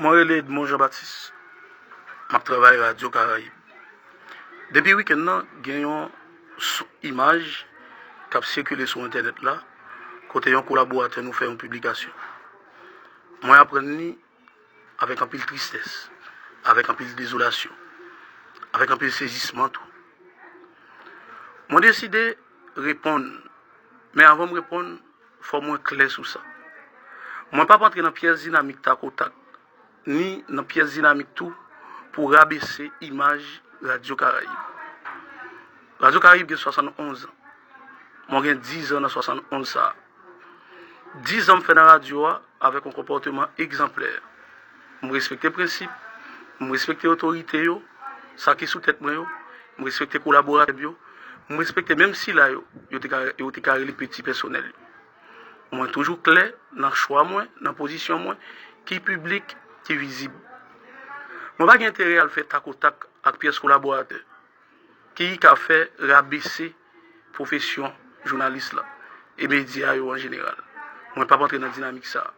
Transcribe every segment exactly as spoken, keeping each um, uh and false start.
Mwen rele Edmond Jean Baptiste. M ap travay Radyo Karayib. Depi wikenn nan, gen yon sou imaj k ap sikile sou entènèt la, kote yon kolaboratè nou fè yon piblikasyon. Mwen aprann li avèk anpil tristès, avèk anpil dezolasyon, avèk anpil sezisman tou. Mwen deside reponn, men avan m reponn, fò mwen klè sou sa. Mwen p ap antre nan pyès dinamik takotak, ni nan pyès dinamik tou pou rabese imaj Radyo Karayib. Radyo Karayib gen swasannonz an. Mwen gen diz an nan swasannonz sa a. Diz an m fè nan radyo a avèk yon konpòteman egzanplè. M respekte prensip, m respekte otorite yo, sa ki sou tèt mwen yo, m respekte kolaboratè m yo, m respekte menm sila yo, yo te ka, yo te ka rele peti pèsonèl yo. Mwen toujou klè nan chwa mwen, nan pozisyon mwen, ki piblik, ki vizib. Mwen pa gen enterè al fè takotak ak pyès kolaboratè ki ka fè rabese pwofesyon jounalis la e medya yo an jeneral. Mwen p ap antre nan dinamik sa a.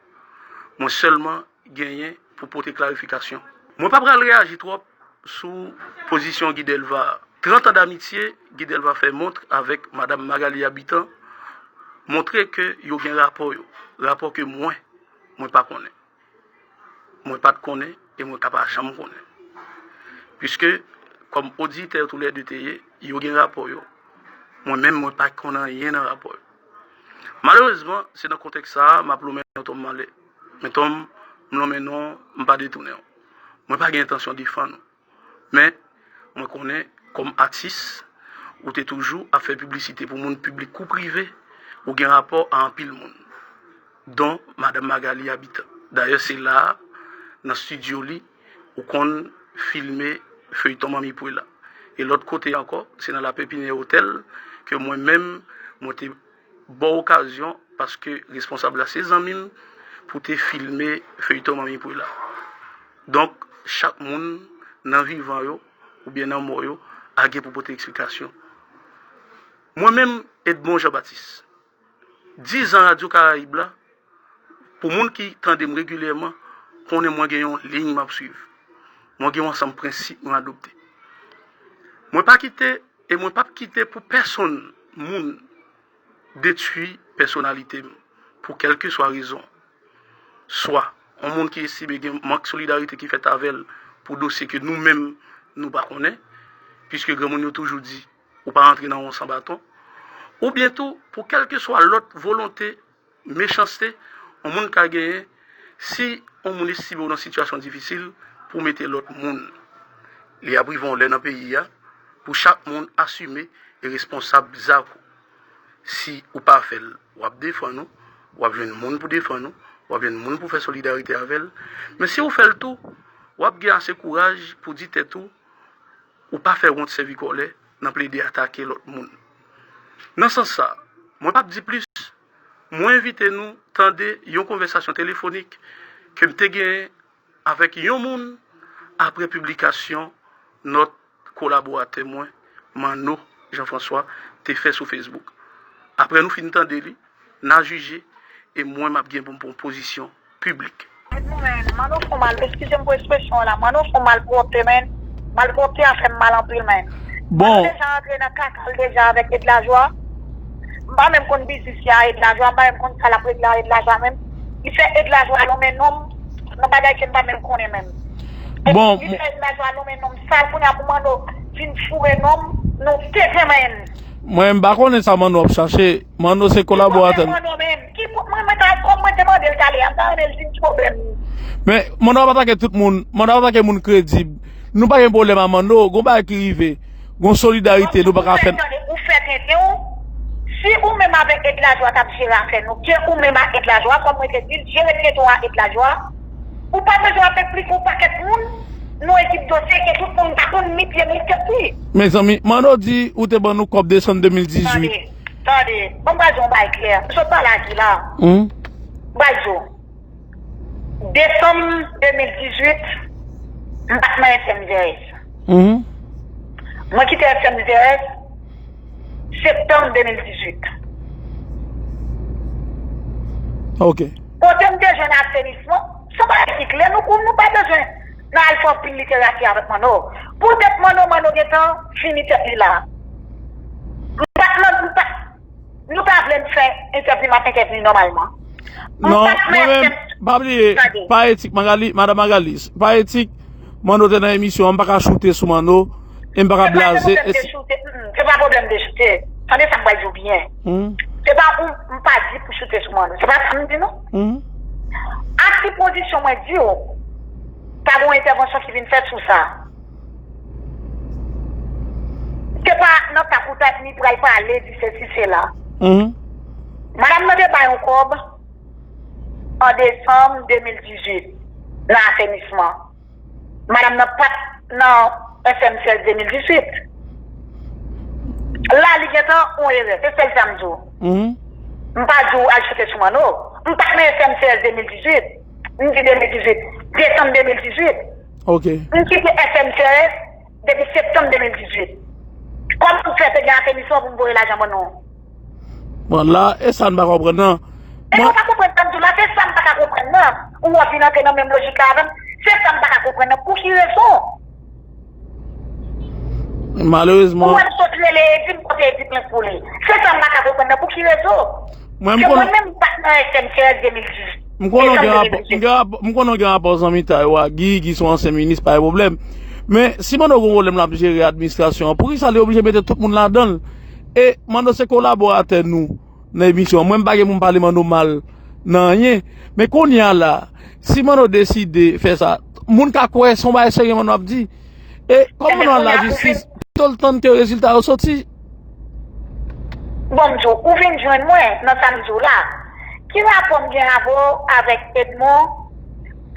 Mwen sèlman genyen pou pote klarifikasyon. Mwen pa pral reyaji twòp sou pozisyon Guy Delva a. Trant an damitye Guy Delva fè montre avèk Madanm Magalie Habitant montre ke yo gen rapò yo, rapò ke mwen, mwen pa konnen. Mwen pa t konnen e mwen ka pa janm konnen. Piske, kòm oditè toulède te ye, yo gen rapò yo. Mwen menm, mwen pa t konn anyen nan rapò yo. Malerezman, se nan kontèks sa a, m ap lonmen non Tom Malè. Men Tom, m lonmen non w, m pa detounen w. Mwen pa gen entansyon defann ou. Men, mwen konnen, kòm atis, ou te toujou ap fè piblisite pou moun piblik kou prive, ou gen rapò a anpil moun, don Madanm Magalie Habitant. Dayè, se la a, nan estidyo li, ou konn filme feyton Manmi Pwela. E lòt kote ankò, se nan La Pépinière Hotel ke mwen menm, mwen te ba w okazyon, paske responsab la se zanmi m, pou te filme feyton Manmi Pwela. Donk, chak moun nan vivan yo oubyen nan mò yo a gen pou pote eksplikasyon. Mwen menm, Edmond Jean Baptiste, diz an Radyo Karayib la, pou moun ki tande m regilyèman, konnen mwen gen yon liy m ap swiv. Mwen gen yon ansanm prensip mwen adopte. Mwen pa kite e mwen p ap kite pou pèsonn moun detwi pèsonalite m pou kèlkeswa rezon. Swa yon moun ki estime gen mank solidarite ki fèt avè l pou dosye ke nou menm nou pa konnen, piske granmoun yo toujou di, ou pa rantre nan won san baton, oubyen tou pou kèlkeswa lòt volonte, mechanste yon moun ka genyen si yon moun estime w nan sitiyasyon difisil pou mete lòt moun. Li ap rive yon lè nan peyi a pou chak moun asime e responsab zak ou. Si ou pa fè l, w ap defann ou, w ap jwenn moun pou defann ou, w ap jwenn moun pou fè solidarite avè l. Men si ou fè l tou, w ap gen ase kouraj pou di tèt ou, ou pa fè wont sèvi kòlè nan plede atake lòt moun. Nan sans sa, mwen p ap di plis, mwen envite nou tande yon konvèsasyon telefonik ke m te genyen avèk yon moun apre piblikasyon nòt kolaboratè mwen, Manno Jean François, te fè sou Facebook. Apre nou fin tande li, n a jije, e mwen m ap gen pou m pran pozisyon piblik. Manno fè w mal, eskize m pou ekspresyon an la, Manno fè w malpwòpte, men malpwòpte a fè m mal anpil, men. Bon. Manno deja antre nan kaka l deja avèk Edlajwa. M pa menm konn biznis li a Edlajwa, m pa menm konn sa l ap regle a Edlajwa menm. Li fè Edlajwa lonmen non m nan bagay ke m pa menm konnen menm. Bon, li fè Edlajwa lonmen non m sal, kounye a pou Manno vin foure non m nan tete, men. Mwen, m pa konnen sa Manno ap chache. Manno se kolaboratè l. Manno menm. Ki pou, mwen, mwen ta, kòm mwen te mande l talè a, m ta renmen l di m ki pwoblèm li. Men, Manno ap atake tout moun. Manno ap atake moun kredib. Nou pa gen pwoblèm a Manno. Gon bagay ki rive. Gon solidarite, nou pa ka fè. Ou fè tenten w. Si ou menm avèk Edlajwa t ap jere afè nou, ke ou menm ak Edlajwa, kòm mwen te di l, jere tenten w ak Edlajwa, ou pa bezwen ap eksplike yon pakèt moun nan ekip dosye ke tout moun pa konn ni pye ni tèt li. Mezanmi, Manno di ou te ban nou kòb desanm de mil dizuit. Tande, tande, ban m ba di yon bagay klè. M sot pale ak li la. Hmm. M ba di w. Desanm de mil dizuit, m pa t nan F M V R S. Mhm. Mwen kite F M V R S septanm de mil dizuit. Ok. Kote m te jwenn asenisman, se yon bagay ki klè, nou, nou pa bezwen anpil literati avèk Manno. Poutèt Manno, Manno gentan fini tèt li la. M pa t nan, m pa, nou ta vle m fè entèvyou, m ap entèvyou nòmalman. M Non, pa t nan mwen menm, F M C. Pa bliye, Tande. Pa etik, Magali, Madan Magalis, pa etik, Manno te nan emisyon an, m pa ka choute sou Manno, e m pa ka Se pa blaze. Pwoblèm de choute, mm, mm, se pa pwoblèm de choute. Tande sa m pral di w byen. Hmm. Se pa ou, m pa di pou choute sou Manno. Se pa sa m di, non. Hmm. Ak sipozisyon mwen di w, ta gen yon entèvansyon ki vin fèt sou sa. Se pa nan tak ou tak ni pral pale, di sesi, sela. Mhm. Madanm nan te bay yon kòb an desanm de mil dizuit nan asenisman. Madanm nan pa t nan F M sèz de mil dizuit. La, li gentan yon erè. Se sèl sa m di w. Mhm. M pa di w al choute sou Manno. M pa t nan F M sèz de mil dizuit. M di de mil dizuit. Desanm de mil dizuit. Ok. M kite F M sèz depi septanm de mil dizuit. Kòman m fè te gen asenisman pou m voye lajan ban nou? Bon, la, e sa n pa konprann nan. E Mwen, ou pa konprann sa m di w la, se sa m pa ka konprann nan. Ou wè w vin antre nan menm lojik la avè m. Se sa m pa ka konprann nan. Pou ki rezon? Malerezman. Ou wè m sot rele Eddy, m pote Eddy plent pou li. Se sa m pa ka konprann nan. Pou ki rezon? Mwen, m Se konnen mwen menm m pa t nan S M C S de mil dizuit. M konnen w gen rapò, m gen rapò, m konnen w gen rapò zanmitay ou a Guy, Guy se yon ansyen minis, pa gen pwoblèm. Men, si Manno gen yon pwoblèm l ap jere administrasyon an, poukisa li oblije mete tout moun ladan l? E Manno se kolaboratè nou nan emisyon an. Mwen, m pa gen pou m pale Manno mal nan anyen. Men kounye a la, si Manno deside fè sa, moun ka kwè se yon bagay serye Manno ap di. E kòm Manno al lajistis, pito l tann ke rezilta yo soti. Bon, m di w, ou vin jwenn mwen nan sa m di w la. Ki rapò m gen avè w avèk Edmond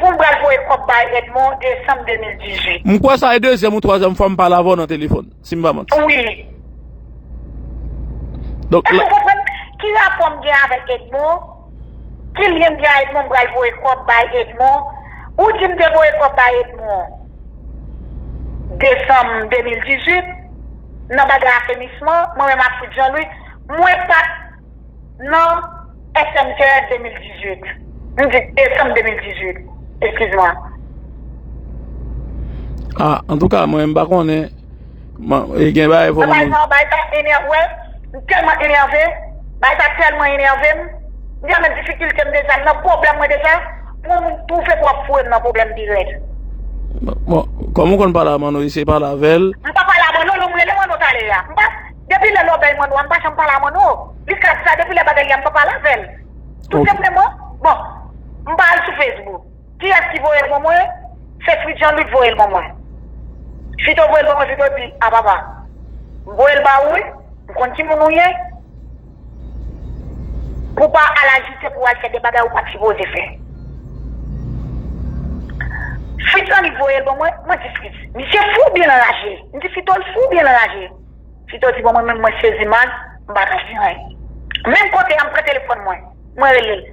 pou m pral voye kòb bay Edmond desanm de mil dizuit? M kwè sa e dezyèm ou twazyèm fwa m pale avè w nan telefòn, si m pa manti. Wi. Donk, Èske w konprann? Ki rapò m gen avèk Edmond? Ki lyen m gen ak Edmond? M pral voye kòb bay Edmond. Ou di m te voye kòb bay Edmond desanm de mil dizuit, nan bagay asenisman, mwen menm ak Fritz Jean Louis, mwen pa t nan S M C S de mil dizuit. M di desanm de mil dizuit. Eskiz mwen. Ah, antouka, mwen, m pa konnen. Mwen, e gen bagay fò Bagay mwen sa, bagay sa enève, m tèlman enève. Bagay sa tèlman enève m. M di, a, men difikilte m deja, m nan pwoblèm mwen deja. Pou yon moun twouve pou w ap foure m nan pwoblèm pi rèd. Bon, kòm ou konn pale a Manno, eseye pale avè l. M pa pale a Manno, non, m rele Manno talè a. M pa, depi lè lòbèy Manno a, m pa janm pale a Manno. Li ka di sa, depi lè bagay li a, m pa pale avè l. Tou Ok. senpleman, bon, m pa al sou Facebook. Kiyès ki voye l ban mwen? Se Fritz Jean Louis voye l ban mwen. Fito voye l ban mwen, Fito di, a papa, m voye l ba ou wi, m konn ki moun ou ye, pou w pa al ajite, pou w al fè de bagay ou pa t sipoze fè. Fritz Jean Louis voye l ban mwen, mwen di Fritz, misye fou byen anraje. M di Fito l fou byen anraje. Fito di, bon, mwen menm, mwen sezi mal, m pa ka di anyen. Menm kote a, m pran telefòn mwen, mwen rele l.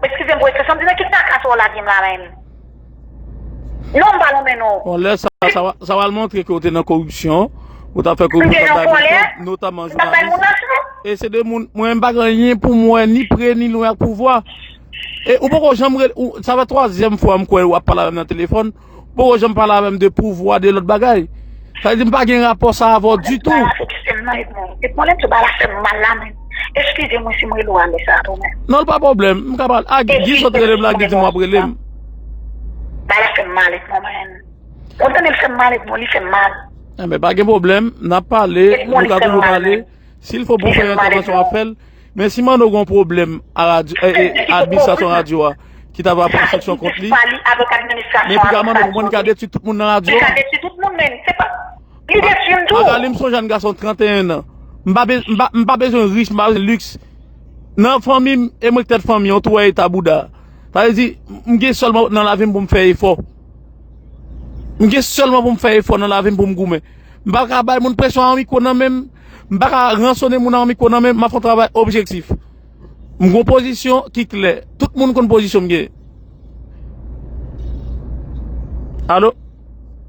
Eskize m pou ekspresyon, m di, nan ki kaka sa w lage m la menm? Non, m pa lonmen non. Bon, lè sa, sa va, sa va l montre ke w te nan koripsyon, ou t ap fè koripsyon, w t ap bay moun kòb, notaman jounalis. E se de moun, mwen, m pa gen anyen pou m wè, ni pre, ni lwen ak pouvwa. E ou poko janm rele, ou, sa fè twazyèm fwa m kwè w ap pale avè m nan telefòn, ou poko janm pale avè m de pouvwa, de lòt bagay. Sa vle di m pa gen rapò sa avè w ditou. Pale avè m sèlman, Edmond. Edmond, lè m di w bagay la fè m mal la menm. Eskize mwen si m rele w a lè sa a tou menm. Non, l pa pwoblèm. M ka pale. A, Guy sot rele m la, Guy di m w ap rele m. Bagay la fè m mal, Edmond, mwen. Ou tande l fè m mal, Edmond, li fè m mal. Enben, pa gen pwoblèm. N ap pale, nou ka toujou pale. Si l fò pou fè entèvansyon, w ap fè l. Men si Manno gen yon pwoblèm a radyo, e, e, administrasyon radyo a, ki ta va pran sanksyon kont li, men pou ka Manno konprann li ka detwi tout moun nan radyo a. Li ka detwi tout moun, men se pa, li detwi m tou. Magali, m sonje a n gason trannteyen an. M pa be-, m pa, m pa bezwen rich, m pa bezwen liks. Nan fanmi m, e mwen ki tèt fanmi an, ou tou wè eta bouda. Sa vle di, m gen sèlman nan lavi m pou m fè efò. M gen sèlman pou m fè efò nan lavi m pou m goumen. M pa ka bay moun presyon a yon mikwo nan men m. M pa ka ransonnen moun a yon mikwo nan men m. M ap fè yon travay objektif. M gon pozisyon ki klè. Tout moun konn pozisyon m genyen. Alo?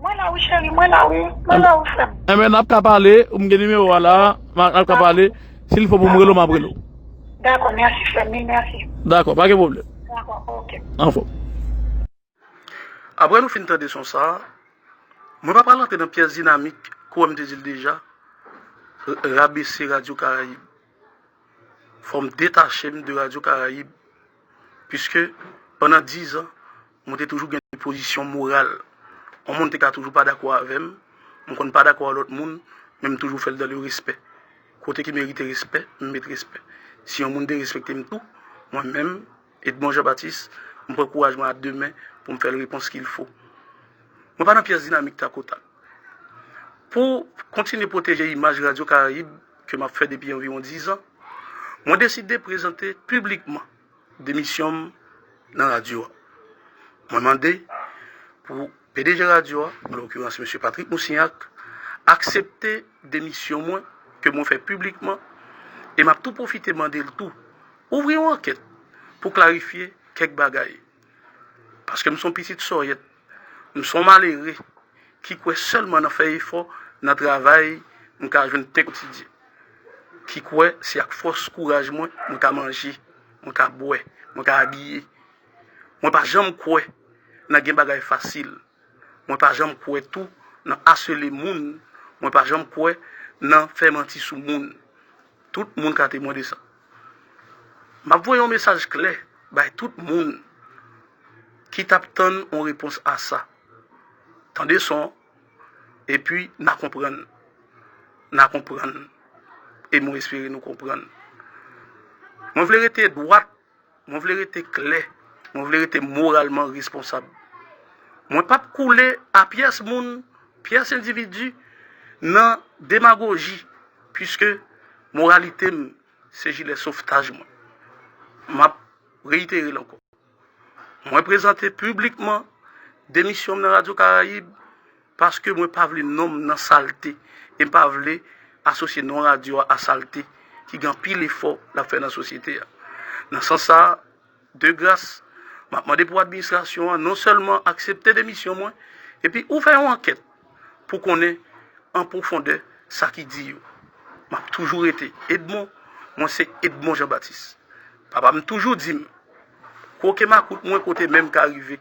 Mwen la wi, cheri, mwen la wi. Mwen la wi, frè m. Enben, n ap ka pale. M gen nimewo a la. N ap ka pale. Si l fò pou m rele w, m ap rele w. Dakò, mèsi, frè m. Mèsi. Dakò, pa gen pwoblèm. Dakò, oke. Anfòm. Apre nou fin tande son sa, Mwen pa pral antre nan pyès dinamik, kòm m te di l deja, r- rabese Radyo Karayib. Fò m detache m de Radyo Karayib, piske pandan diz an, mwen te toujou gen pozisyon moral. Yon moun te ka toujou pa dakò avè m, m konn pa dakò a lòt moun, men m toujou fè l dan le respè. Kote ki merite respè, m met respè. Si yon moun derespekte m tou, mwen menm, Edmond Jean Baptiste, m pran kouraj mwen a de men pou m fè l repons qu'il faut. Mwen pa nan pyès dinamik takotak. Pou kontinye pwoteje imaj Radyo Karayib ke m ap fè depi anviwon diz an, mwen deside prezante piblikman demisyon m nan radyo a. Mwen mande pou P D G radyo a, an lokirans mesye Patrick Moussignac, aksepte demisyon mwen ke mwen fè piblikman, e m ap tou pwofite mande l tou, ouvri yon ankèt pou klarifye kèk bagay. Paske m se yon pitit sòyèt, m se yon malere ki kwè sèlman nan fè efò, nan travay, m ka jwenn pen kotidyen. Ki kwè se ak fòs kouraj mwen, mwen ka manje, mwen ka bwè, mwen ka abiye. Mwen pa janm kwè nan gen bagay fasil. Mwen pa janm kwè tou nan asele moun. Mwen pa janm kwè nan fè manti sou moun. Tout moun ka temwen de sa. M ap voye yon mesaj klè bay tout moun ki t ap tann yon repons a sa. Tande son, epi n a konprann. N a konprann. E mwen espere nou konprann. Mwen vle rete dwat, mwen vle rete klè, mwen vle rete moralman responsab. Mwen p ap koule a pyès moun, pyès endividi nan demagoji, piske moralite m se jilè sovtaj mwen. M ap reitere l ankò. Mwen prezante piblikman demisyon m nan Radyo Karayib paske mwen pa vle non m nan salte e m pa vle asosye non radyo a a salte ki gen anpil efò l ap fè nan sosyete a. Nan sans sa a, de gras, m ap mande pou administrasyon an non sèlman aksepte demisyon mwen, epi ouvè yon ankèt pou konnen an pwofondè sa ki di yo. M ap toujou rete Edmond, mwen se Edmond Jean Baptiste. Papa m toujou di m, kwoke makout mwen kote men m ka rive.